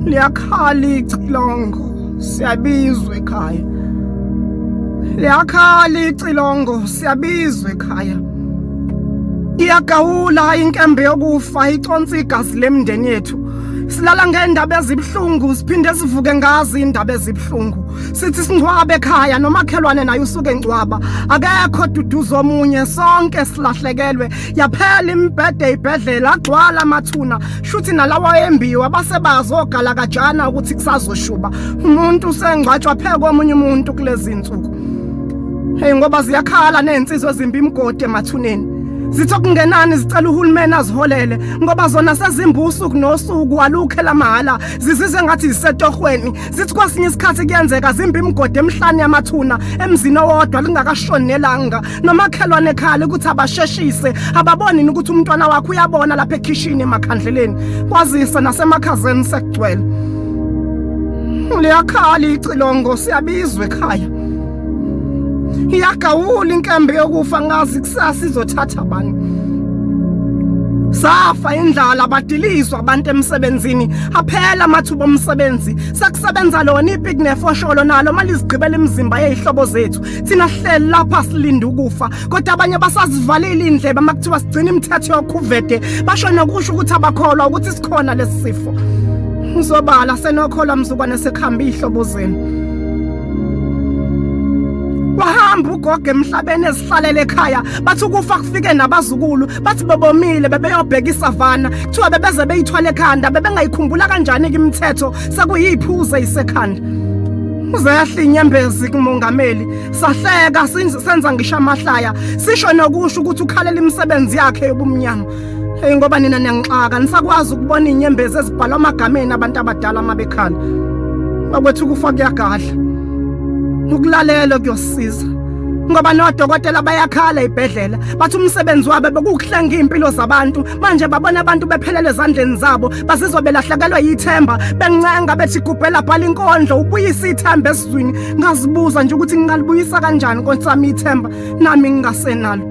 Liyakhala icilongo, siyabizwa ekhaya. Liyakhala icilongo, siyabizwa ekhaya. Iyagawula inkembe yokufa iconsa igazi lemndeni yethu. Silala ngendaba ezibuhlungu siphinde sivuke ngazi indaba ezibuhlungu. Sithi singcwabe ekhaya nomakhelwane naye usuke engcwaba. Akekho duduzo omunye sonke silahlekelwe. Yaphela imibhede ibhedlela agcwala amathuna. Shuthi nalawa embiwa base bazogala kajana ukuthi kusazoshuba. Umuntu usengcwatshwa pheke omunye umuntu kulezi insuku. Hey ngoba ziyakhala nezinsizwa ezimbi imigodi emathuneni. Zithi okungenani zicela uhulumeni aziholele ngoba zona sezimba usuku nosuku alukho lamahhala zizizwe ngathi zisetohweni. Zithi kwesinye isikhathi kuyenzeka zimba imigodi emihlanu yamathuna emzini owodwa lingakashoni nelanga. Nomakhelwane ekhala ukuthi abasheshise ababoni ukuthi umntwana wakhe uyabona lapha ekhishini emakhandleleni kwazise nasemakhazeni sekugcwele. Liyakhala icilongo siyabizwa ekhaya. Iyagawula inkembe yokufa ngazi kusasa izothatha bani. Safa indlala badilizwa abantu emsebenzini aphela amathuba omsebenzi sekusebenza lona ipiki nefosholo nalo malizigqibela imizimba yezihlobo zethu thina sihleli lapha silinda ukufa kodwa abanye basazivalile indlebe uma kuthiwa sigcina imithetho yokhuvede basho nokusho ukuthi abakholwa ukuthi sikhona lesi sifo. Ngizobala senokholwa mzukwane sekuhamba ihlobo zenu. Wahamba ugogo emhlabeni ezihlalele ekhaya bathi ukufa kufike nabazukulu bathi bebomile bebeyobheka isavana kuthiwa bebeze beyithwala ekhanda bebengayikhumbula kanjani ke imithetho sekuyiphuze isekhanda. Uzehla inyembezi kumongameli sahleka senza ngisho amahlaya sisho nokusho ukuthi ukhalela imisebenzi yakhe yobumnyama. Hey ngoba nina niyangixaka nisakwazi ukubona inyembezi ezibhalwa amagameni abantu abadala mabekhala. Bakwethu ukufa kuyagadla. Ukulalela kuyosiza. Ngoba nodokotela bayakhala ibhedlela bathi umsebenzi wabo bekukuhlenga impilo zabantu manje babona abantu bephelele ezandleni zabo bazizwa belahlekelwa yithemba bencenga bethi gubhela bhala inkondlo ubuyise ithemba esizwini. Ngazibuza nje ukuthi ngingalibuyisa kanjani nkosi yami ithemba nami ngingasenalo.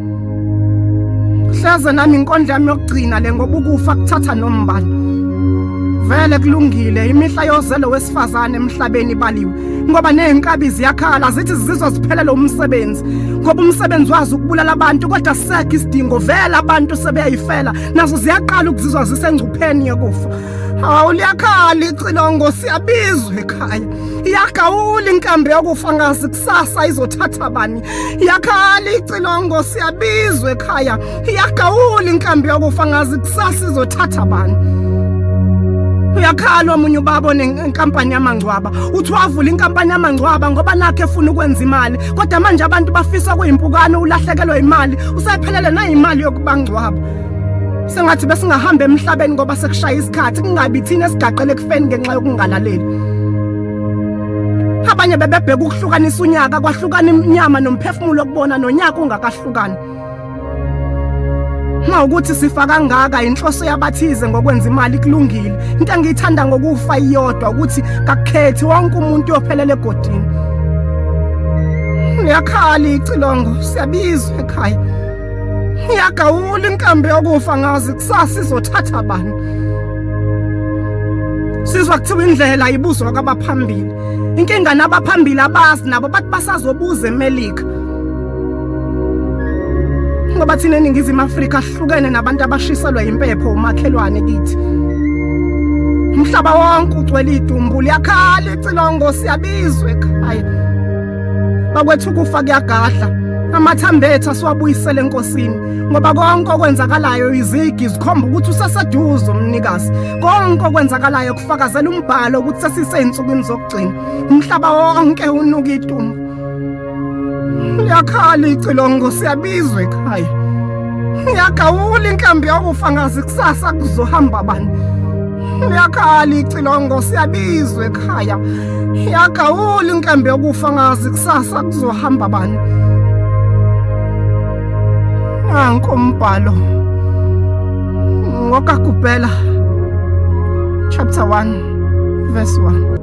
Hleze nami inkondlo yami yokugcina le ngoba ukufa kuthatha nombala. Vele kulungile imihla yozelo wesifazane emhlabeni ibaliwe ngoba nezinkabi ziyakhala zithi zizizwa ziphelele umsebenzi ngoba umsebenzi wazo ukubulala abantu kodwa sekho isidingo vele abantu sebeyayifela nazo ziyaqala ukuzizwa zisengcupheni yokufa. Hawu liyakhala icilongo siyabizwa ekhaya. Iyagawula inkambi yokufa ngazi kusasa izothatha bani. Iyakhala icilongo siyabizwa ekhaya. Iyagawula inkambi yokufa ngazi kusasa izothatha bani. Uyakhala omunye ubaba onenkampani yamangcwaba uthi wavula inkampani yamangcwaba ngoba nakhe efuna ukwenza imali kodwa manje abantu bafisa kuyimpukane ulahlekelwa imali usephelele nayimali yokubangcwaba. Sengathi besingahamba emhlabeni ngoba sekushaya isikhathi kungabi thina esigaqele ekufeni ngenxa yokungalaleli. Abanye bebebheka ukuhlukanisa unyaka kwahlukana inyama nomphefumulo kubona nonyaka ungakahlukani. Uma ukuthi sifa kangaka inhloso yabathize ngokwenza imali kulungile. Into engiyithanda ngokufa iyodwa ukuthi kakukhethi wonke umuntu uyophelela egodini. Liyakhala icilongo siyabizwa ekhaya. Iyagawula inkambi yokufa ngazi kusasa izothatha bani. Sizwa kuthiwa indlela ibuzwa kwabaphambili. Inkinga nabaphambili abazi nabo bathi basazobuza eMelika. Ngoba thina eNingizimu Afrika sihlukene nabantu abashiselwa impepho umakhelwane kithi. Umhlaba wonke ugcwele idumbu liyakhala icilongo siyabizwa ekhaya. Bakwethu ukufa kuyagadla. Amathambo ethu asiwabuyisele enkosini ngoba konke okwenzakalayo izigi zikhomba ukuthi useseduze umnikazi. Konke okwenzakalayo kufakazela umbhalo ukuthi sesisezinsukwini zokugcina. Umhlaba wonke unuka idumbu. Liyakhala icilongo siyabizwa ekhaya. Iyagawula inkambi yokufa ngazi kusasa kuzohamba bani. Liyakhala icilongo siyabizwa ekhaya. Iyagawula inkambi yokufa ngazi kusasa kuzohamba bani. Nanku umbhalo ngokaGubhela chapter 1 verse 1.